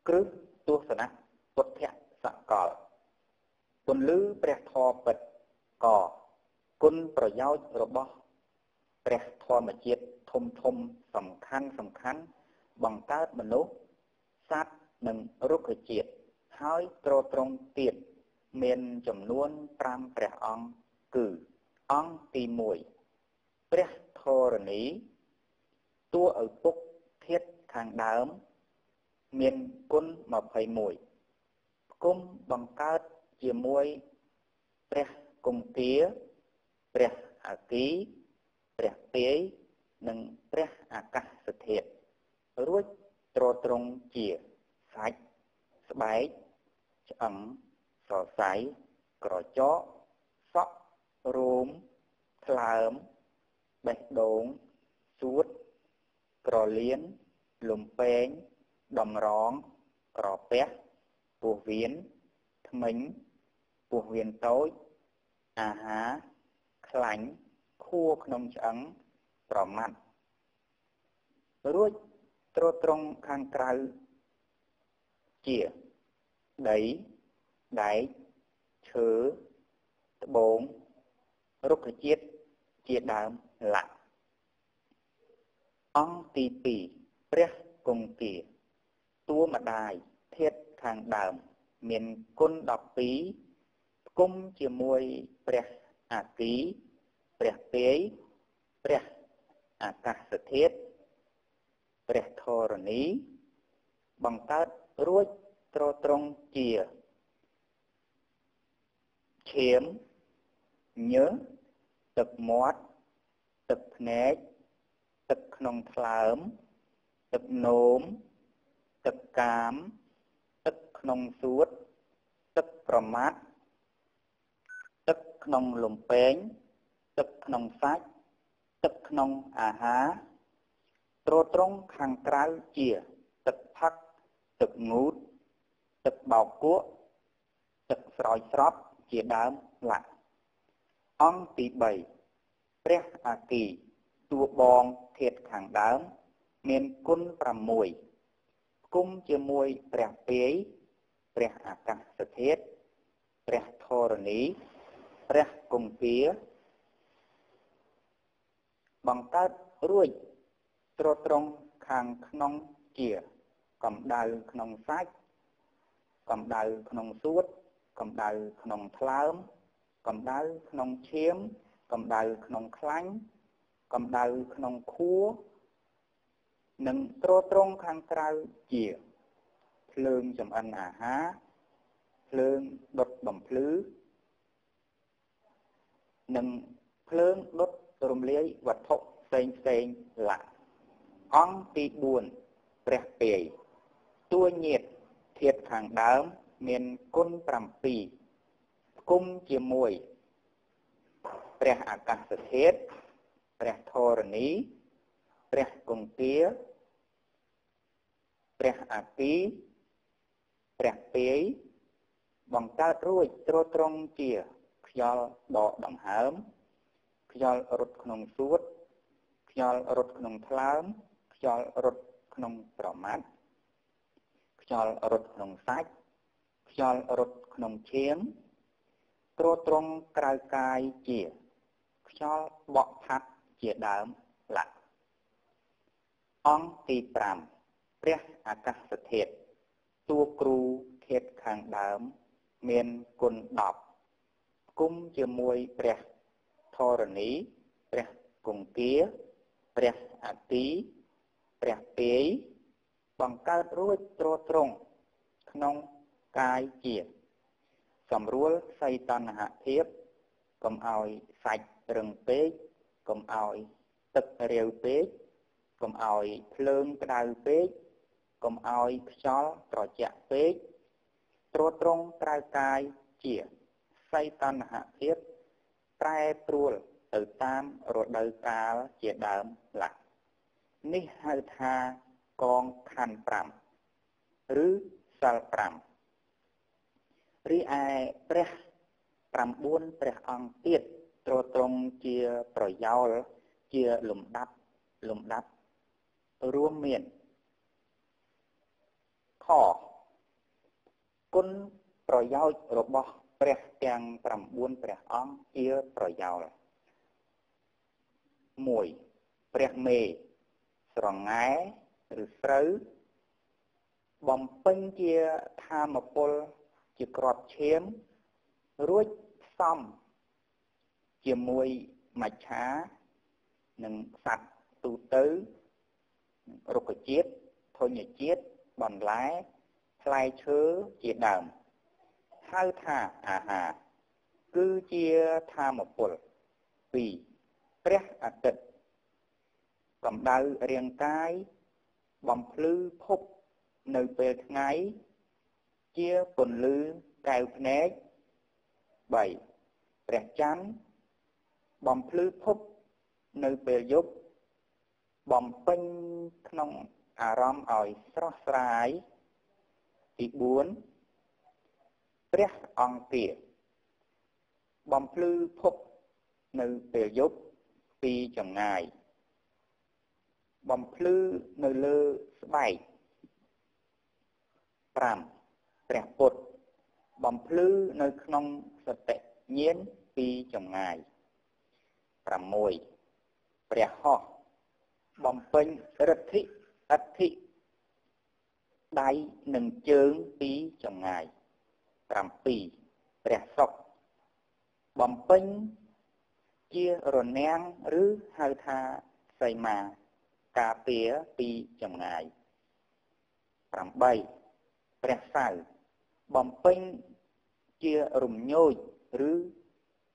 គ្រឹះទស្សនៈពុទ្ធសកលពន្លឺព្រះធម៌ពិតកគុណប្រយោជន៍របស់ព្រះធម្មជាតិធំធំសំខាន់សំខាន់បង្កើតមនុស្សសត្វនិងរុក្ខជាតិហើយទ្រទ្រង់ទៀតមានចំនួន5ព្រះអង្គគឺអង្គទី1ព្រះធរណីតួឪពុកធាតុខាងដើមមានគុណ21ផ្គុំបង្កើតជាមួយព្រះគង្គាព្រះអគីព្រះពាយនិងព្រះអាកាសធាតុរួចទ្រទ្រង់ជាសាច់ស្បែកឆ្អឹងសរសៃក្រចកសក់រោមថ្លើមបេះដូងសួតក្រលៀនលំពែងតម្រងក្រពះពោះវៀនធ្មេញពោះវៀនតូចអាហារខ្លាញ់ខួរក្នុងឆ្អឹងប្រមាត់រួចទ្រទ្រង់ខាងក្រៅជាដីដែកឈើត្បូងរុក្ខជាតិជាដើមឡាក់អង្គទី2ព្រះគង្គាតួម្ដាយធាតុខាងដើមមានគុណ12ផ្គុំជាមួយព្រះអាគីព្រះពាយព្រះអាកាសធាតុព្រះធរណីបង្កើតរួចទ្រទ្រង់ជាឈាមញើសទឹកមាត់ទឹកភ្នែកទឹកក្នុងថ្លើមទឹកនោមទឹកកាមទឹកក្នុងសួតទឹកប្រមាត់ទឹកក្នុងលំពែងទឹកក្នុងសាច់ទឹកក្នុងអាហារទ្រទ្រង់ខាងក្រៅជាទឹកផឹកទឹកងូតទឹកបោកគក់ទឹកស្រោចស្រពជាដើមឡាក់អង្គទី3ព្រះអាគីតួបងធាតុខាងដើមមានគុណ6ផ្គុំជាមួយព្រះពាយព្រះអាកាសធាតុព្រះធរណីព្រះគង្គាបង្កើតរួចទ្រទ្រង់ខាងក្នុងជាកម្ដៅក្នុងសាច់កម្ដៅក្នុងសួតកម្ដៅក្នុងថ្លើមកម្ដៅក្នុងឈាមកម្ដៅក្នុងខ្លាញ់កម្ដៅក្នុងខួរនិងទ្រទ្រង់ខាងក្រៅជាភ្លើងចម្អិនអាហារភ្លើងដុតបំភ្លឺនិងភ្លើងដុតរំលាយវត្ថុផ្សេងផ្សេងឡាក់អង្គទី4ព្រះពាយតួញាតធាតុខាងដើមមានគុណ7ផ្គុំជាមួយព្រះអាកាសធាតុព្រះធរណីព្រះគង្គាព្រះអាគីព្រះពាយបង្កើតរួចទ្រទ្រង់ជាខ្យល់ដកដង្ហើមខ្យល់រត់ក្នុងសួតខ្យល់រត់ក្នុងថ្លើមខ្យល់រត់ក្នុងប្រមាត់ខ្យល់រត់ក្នុងសាច់ខ្យល់រត់ក្នុងឈាមទ្រទ្រង់ក្រៅកាយជាខ្យល់បក់ផាត់ជាដើមឡាក់អង្គទី5ព្រះអាកាសធាតុតួគ្រូធាតុខាងដើមមានគុណ10ផ្គុំជាមួយព្រះធរណីព្រះគង្គាព្រះអាគីព្រះពាយបង្កើតរួចទ្រទ្រង់ក្នុងកាយជាសម្រួលសីតុណ្ហភាពកុំឲ្យសាច់រឹងពេកកុំឲ្យទឹករាវពេកកុំឲ្យភ្លើងក្តៅពេកកុំឲ្យខ្យល់ត្រជាក់ពេកទ្រទ្រង់ក្រៅកាយជាសីតុណ្ហភាពប្រែប្រួលទៅតាមរដូវកាលជាដើមឡាក់នេះហៅថាកងខណ្ឌ5ឬសិល5រីឯព្រះ9ព្រះអង្គទៀតទ្រទ្រង់ជាប្រយោលជាលំដាប់លំដាប់រួមមានខ គុណប្រយោជន៍របស់ព្រះទាំង9ព្រះអង្គជាប្រយោល1ព្រះមេស្រងែឬស្រូវបំពេញជាធម្មពលជាក្របឈាមរួចផ្សំជាមួយមច្ឆានិងសត្វទូទៅរុក្ខជាតិធញ្ញជាតិបន្លែផ្លែឈើជាដើមហៅថាអាហារគឺជាធម្មពល2ព្រះអាទិត្យកម្ដៅរាងកាយបំភ្លឺភពនៅពេលថ្ងៃជាពន្លឺកែវភ្នែក3ព្រះច័ន្ទបំភ្លឺភពនៅពេលយប់បំពេញក្នុងអារម្មណ៍ឲ្យស្រស់ស្រាយទី4ព្រះអង្គាបំភ្លឺភពនៅពេលយប់ពីចម្ងាយបំភ្លឺនៅលើស្បែក5ព្រះពុទ្ធបំភ្លឺនៅក្នុងសតិញ្ញាណពីចម្ងាយ6ព្រះហស្ថបំពេញឫទ្ធិអធិដៃនិងជើងពីចម្ងាយ7ព្រះសុក្របំពេញជារនាំងឬហៅថាសីមាការពារពីចម្ងាយ8ព្រះសៅរ៍បំពេញជារំញោចឬ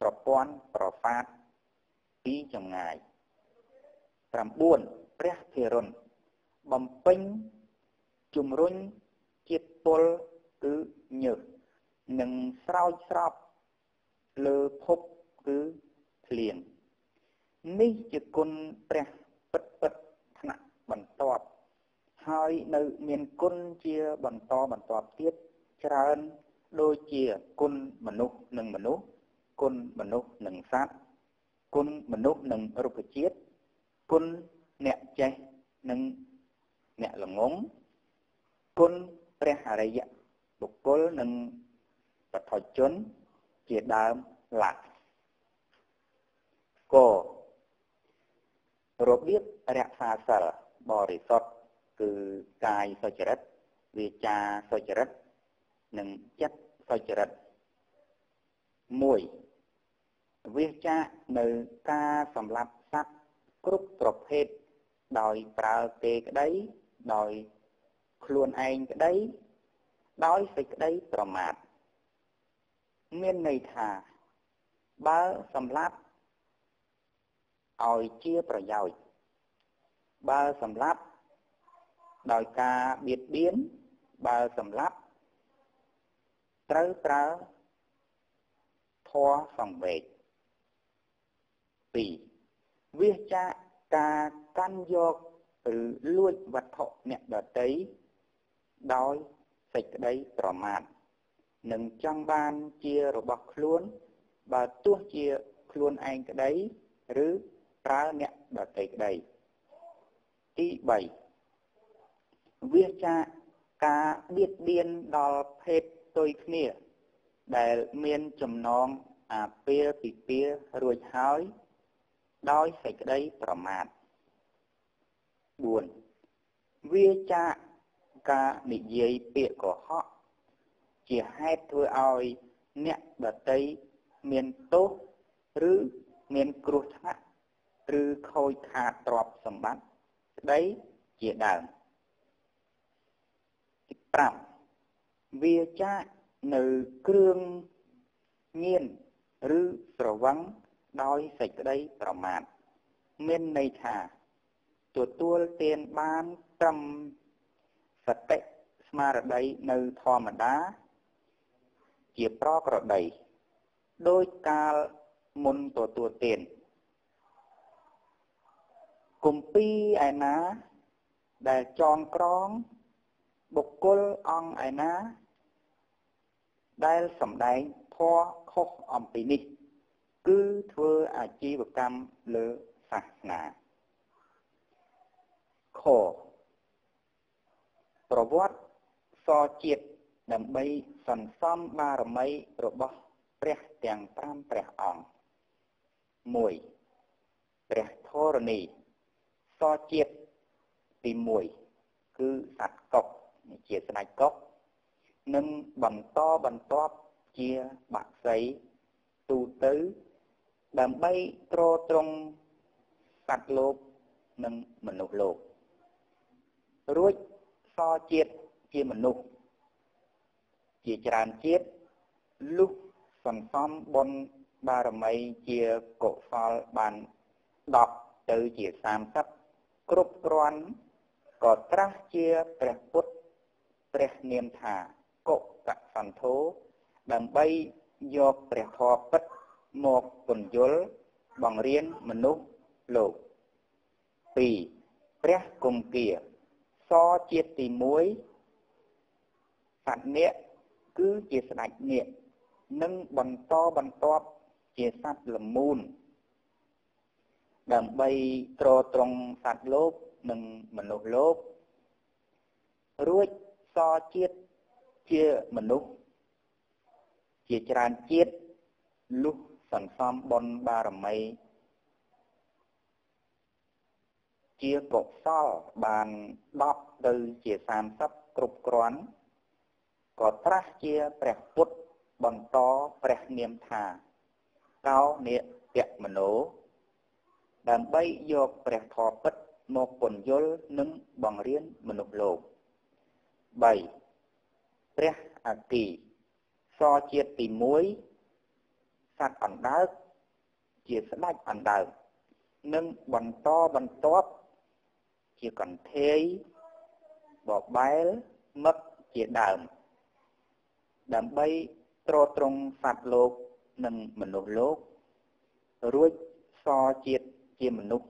ប្រព័ន្ធប្រសាទពីចម្ងាយ9ព្រះភិរុណបំពេញជំរុញជាតិពុលគឺញើសនិងស្រោចស្រពលើភពគឺភ្លៀងនេះជាគុណព្រះពិតពិតថ្នាក់បន្ទាប់ហើយនៅមានគុណជាបន្តបន្ទាប់ទៀតច្រើនដូចជាគុណមនុស្សនិងមនុស្សគុណមនុស្សនិងសត្វគុណមនុស្សនិងរុក្ខជាតិគុណអ្នកចេះនិងអ្នកល្ងងគុណព្រះអរិយបុគ្គលនិងបឋជនជាដើមឡាករបៀបរក្សាសិលបរិសុទ្ធគឺកាយសុចរិតវាចាសុចរិតនិងចិត្តសុចរិត1វាចានៅការសម្លាប់សត្វគ្រប់ប្រភេទដោយប្រើគេក្តីដោយខ្លួនឯងក្តីដោយសេចក្តីប្រមាទមានន័យថាបើសម្លាប់ឲ្យជាប្រយោជន៍បើសម្លាប់ដោយការបៀតបៀនបើសម្លាប់ត្រូវប្រើធម៌សង្វេគ2វាចាការកាន់យកឬលួចវត្ថុអ្នកដទៃដោយសេចក្តីប្រមាទនិងចង់បានជារបស់ខ្លួនបើទោះជាខ្លួនឯងក្តីឬប្រើអ្នកដទៃក្តីទី3វាចាការបៀតបៀនដល់ភេទផ្ទុយគ្នាដែលមានចំណងអាពាហ៍ពិពាហ៍រួចហើយដោយសេចក្តីប្រមាទ4វាចាការនិយាយពាក្យកុហកជាហេតុធ្វើឲ្យអ្នកដទៃមានទោសឬមានគ្រោះថ្នាក់ឬខូចខាតទ្រព្យសម្បត្តិក្តីជាដើមទី5វាចានៅគ្រឿងញៀនឬស្រវឹងដោយសេចក្តីប្រមាទមានន័យថាទទួលទានបានត្រឹមសតិស្មារតីនៅធម្មតាជាប្រក្រតីដោយកាលមុនទទួលទានគម្ពីរឯណាដែលចងក្រងបុគ្គលអង្គឯណាដែលសម្ដែងធម៌ខុសអំពីនេះគឺធ្វើអាជីវកម្មលើសាសនាខប្រវត្តិសជាតិ ដើម្បីសន្សំបារមីរបស់ព្រះទាំង5ព្រះអង្គ1ព្រះធរណីសជាតិទី1គឺសត្វកុកជាស្ដេចកុកនិងបន្តបន្ទាប់ជាបក្សីទូទៅដើម្បីទ្រទ្រង់សត្វលោកនិងមនុស្សលោករួចសជាតិជាមនុស្សជាច្រើនជាតិលុះសន្សំបុណ្យបារមីជាកុសលបាន10ទៅជា30គ្រប់គ្រាន់ក៏ត្រាស់ជាព្រះពុទ្ធព្រះនាមថាកុកសន្ធោដើម្បីយកព្រះធម៌ពិតមកពន្យល់បង្រៀនមនុស្សលោក2ព្រះគង្គាសជាតិទី1សត្វនាគគឺជាស្ដេចនាគនិងបន្តបន្ទាប់ជាសត្វល្មូនដើម្បីទ្រទ្រង់សត្វលោកនិងមនុស្សលោករួចសជាតិជាមនុស្សជាច្រើនជាតិលុះសន្សំបុណ្យបារមីជាកុសលបាន10ទៅជា30គ្រប់គ្រាន់ក៏ត្រាស់ជាព្រះពុទ្ធបន្តព្រះនាមថាកោនិយមនោដើម្បីយកព្រះធម៌ពិតមកពន្យល់និងបង្រៀនមនុស្សលោក3ព្រះអគីសជាតិទី1សត្វអណ្ដើកជាស្ដេចអណ្ដើកនិងបន្តបន្ទាប់ជាកន្ធាយបបែលមឹកជាដើមដើម្បីទ្រទ្រង់សត្វលោកនិងមនុស្សលោករួចសជាតិជាមនុស្ស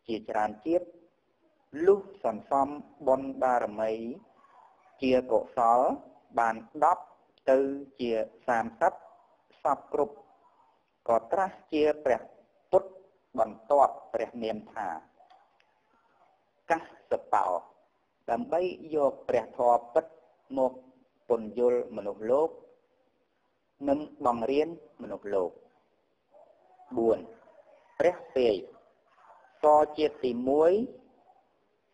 ជាច្រើនជាតិលុះសន្សំបុណ្យបារមីជាកុសលបាន10ទៅជា30សពគ្រប់ក៏ត្រាស់ជាព្រះពុទ្ធបន្ទាប់ព្រះនាមថាកសបោដើម្បីយកព្រះធម៌ពិតមកពន្យល់មនុស្សលោកនិងបង្រៀនមនុស្សលោក4ព្រះពេយសជាតិទី1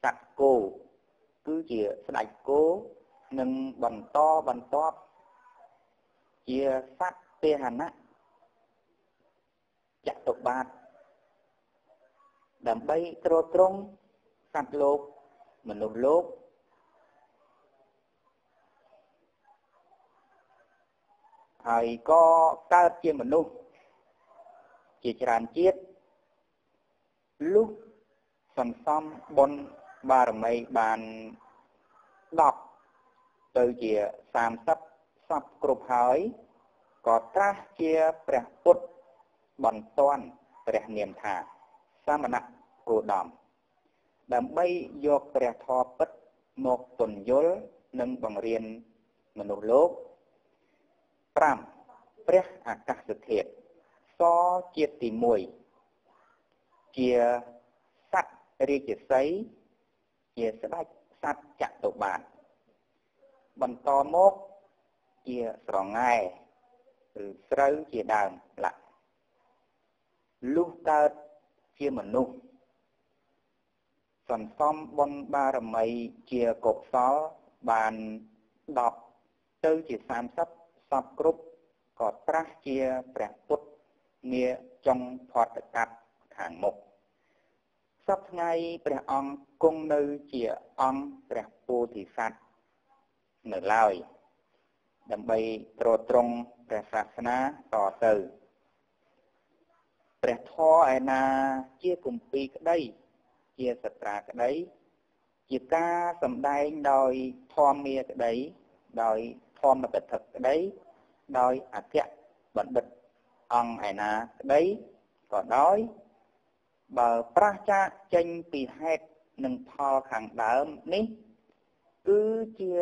សត្វគោគឺជាស្ដេចគោនិងបន្តបន្ទាប់ជាសត្វពាហនៈចតុបាទដើម្បីទ្រទ្រង់សត្វលោកមនុស្សលោកហើយក៏កើតជាមនុស្សជាច្រើនជាតិលុះសន្សំបុណ្យបារមីបាន10ទៅជា30សពគ្រប់ហើយក៏ត្រាស់ជាព្រះពុទ្ធបន្ទាន់ព្រះនាមថាសមណគោតមដើម្បីយកព្រះធម៌ពិតមកពន្យល់និងបង្រៀនមនុស្សលោក5ព្រះអាកាសធាតុសជាតិទី1ជាសត្វរាជសីជាស្ដេចសត្វចតុបាទបន្តមកជាស្រងែឬស្រូវជាដើមឡាក់លុះកើតជាមនុស្សសន្សំបុណ្យបារមីជាកុសលបាន10ទៅជា30សពគ្រប់ក៏ត្រាស់ជាព្រះពុទ្ធនាចុងផតកັບខាងមុខសព្វថ្ងៃព្រះអង្គគង់នៅជាអង្គព្រះពោធិសត្វនៅឡើយដើម្បីទ្រទ្រង់ព្រះសាសនាតទៅព្រះធម៌ឯណាជាគម្ពីរក្តីជាសត្រាក្តីជាការសម្ដែងដោយធម្មាក្តីដោយធម្មកថាក្តីដោយអគ្គបណ្ឌិតអង្គឯណាក្តីក៏ដោយបើប្រះចាកចេញពីហេតុនិងផលខាងដើមនេះគឺជា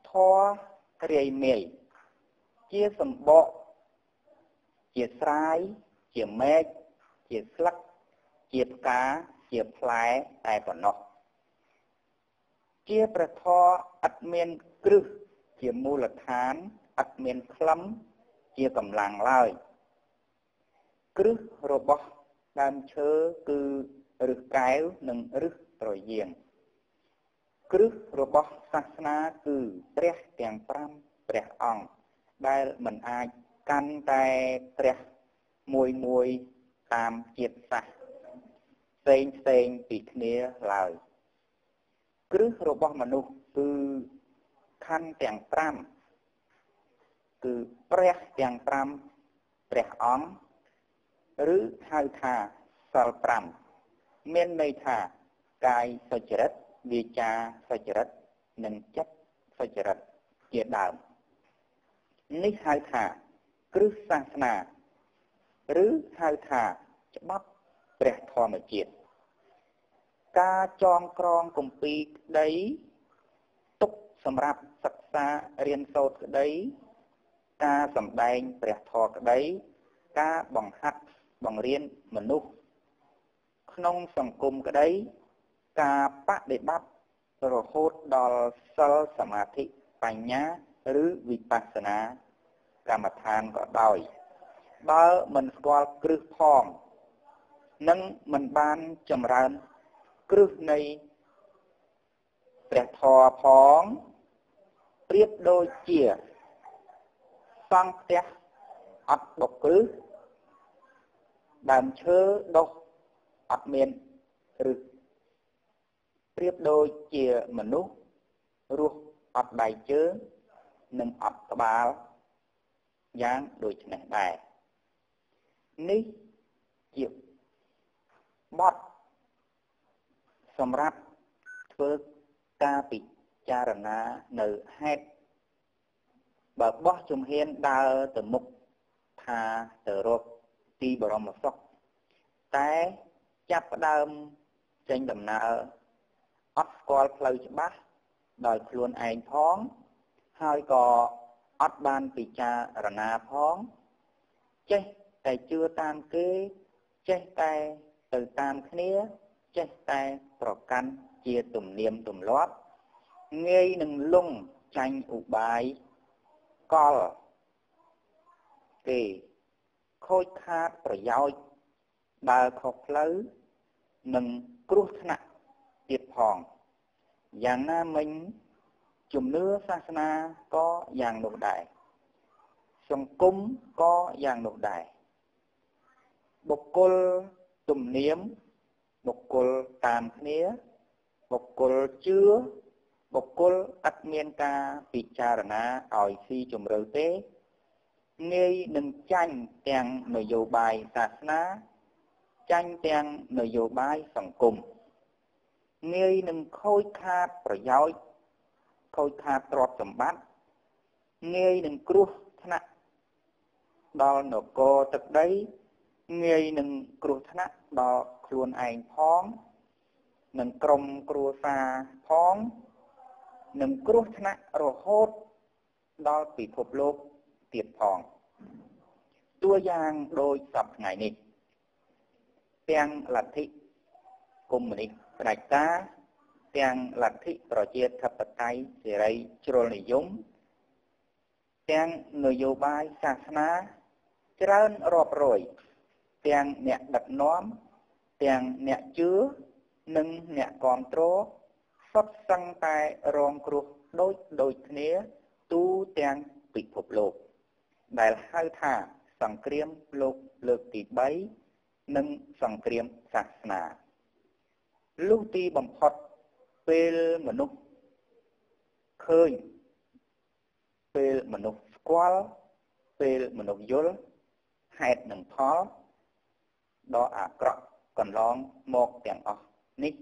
ធម៌រាយមេយជាសម្បកជាស្រាយជាមែកជាស្លឹកជាផ្កាជាផ្លែតែប៉ុណ្ណោះជាព្រះធម៌ឥតមានគ្រឹះ ជាមូលដ្ឋានឥតមានក្លឹមជាកម្លាំងឡើយគ្រឹះរបស់ដើមឈើគឺឫសកែវនិងឫសត្រយាងគ្រឹះរបស់សាសនាគឺព្រះទាំង5ព្រះអង្គដែលមិនអាចកាន់តែព្រះមួយមួយតាមជាតិសាសន៍ផ្សេងផ្សេងពីគ្នាឡើយគ្រឹះរបស់មនុស្សគឺខណ្ឌទាំង5គឺព្រះទាំង5ព្រះអង្គឬហៅថាសិល5មានន័យថាកាយសុចរិតវាចាសុចរិតនិងចិត្តសុចរិតជាដើមនេះហៅថាគ្រឹះសាសនាឬហៅថាច្បាប់ព្រះធម្មជាតិការចងក្រងគម្ពីរក្តីទុកសម្រាប់សិក្សារៀនសូត្រក្តីការសម្ដែងព្រះធម៌ក្តីការបង្ហាត់បង្រៀនមនុស្សក្នុងសង្គមក្តីការបដិបត្តិរហូតដល់សិលសមាធិបញ្ញាឬវិបស្សនាកម្មដ្ឋានក៏ដោយបើមិនស្គាល់គ្រឹះផងនិងមិនបានចម្រើនគ្រឹះនៃព្រះធម៌ផងប្រៀបដូចជាសង់ផ្ទះអត់បុកគ្រឹះដើមឈើដុះអត់មានឫសប្រៀបដូចជាមនុស្សរស់អត់ដៃជើងនិងអត់ក្បាលយ៉ាងដូចនេះដែរនេះជាបទសម្រាប់ធ្វើការពិចារណានៅហេតុបើបោះជំហានដើរទៅមុខថាទៅរកទីបរមសុខតែចាប់ផ្ដើមចេញដំណើរអត់ស្គាល់ផ្លូវច្បាស់ដោយខ្លួនឯងផងហើយក៏អត់បានពិចារណាផងចេះតែជឿតាមគេចេះតែទៅតាមគ្នាចេះតែប្រកាន់ជាទំនៀមទម្លាប់ងាយនឹងលងចាញ់ឧបាយកលគេខូចខាតប្រយោជន៍ដើរខុសផ្លូវនិងគ្រោះថ្នាក់ទៀតផងយ៉ាងណាមិញជំនឿសាសនាក៏យ៉ាងនោះដែរសង្គមក៏យ៉ាងនោះដែរបុគ្គលទំនៀមបុគ្គលតាមគ្នាបុគ្គលជឿបុគ្គលឥតមានការពិចារណាឲ្យស៊ីជម្រៅទេងាយនឹងចាញ់ទាំងនយោបាយសាសនាចាញ់ទាំងនយោបាយសង្គមងាយនឹងខូចខាតប្រយោជន៍ខូចខាតទ្រព្យសម្បត្តិងាយនឹងគ្រោះថ្នាក់ដល់នគរទឹកដីងាយនឹងគ្រោះថ្នាក់ដល់ខ្លួនឯងផងនិងក្រុមគ្រួសារផងនិងគ្រោះថ្នាក់រហូតដល់ពិភពលោកទៀតផងតួយ៉ាងដូចសព្វថ្ងៃនេះទាំងលទ្ធិកុម្មុយនីសផ្ដាច់ការទាំងលទ្ធិប្រជាធិបតេយ្យសេរីជ្រុលនិយមទាំងនយោបាយសាសនាច្រើនរាប់រយទាំងអ្នកដឹកនាំទាំងអ្នកជឿនិងអ្នកគាំទ្រសុទ្ធសឹងតែរងគ្រោះដូចគ្នាទូទាំងពិភពលោកដែលហៅថាសង្គ្រាមលោកលើកទី3និងសង្គ្រាមសាសនាលុះទីបំផុតពេលមនុស្សឃើញពេលមនុស្សស្គាល់ពេលមនុស្សយល់ហេតុនិងផលដ៏អាក្រក់កន្លងមកទាំងអស់នេះ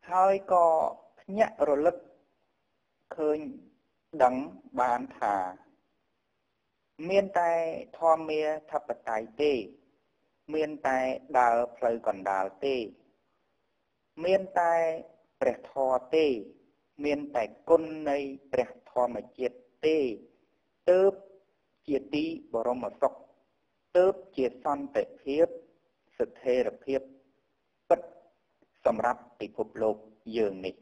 ហើយក៏ភ្ញាក់រលឹកឃើញដឹងបានថាមានតែធម្មាធិបតេយ្យទេមានតែដើរផ្លូវកណ្ដាលទេមានតែព្រះធម៌ទេមានតែគុណនៃព្រះធម្មជាតិទេទើបជាទីបរមសុខទើបជាសន្តិភាពស្ថិរភាពពិតសម្រាប់ពិភពលោកយើងនេះ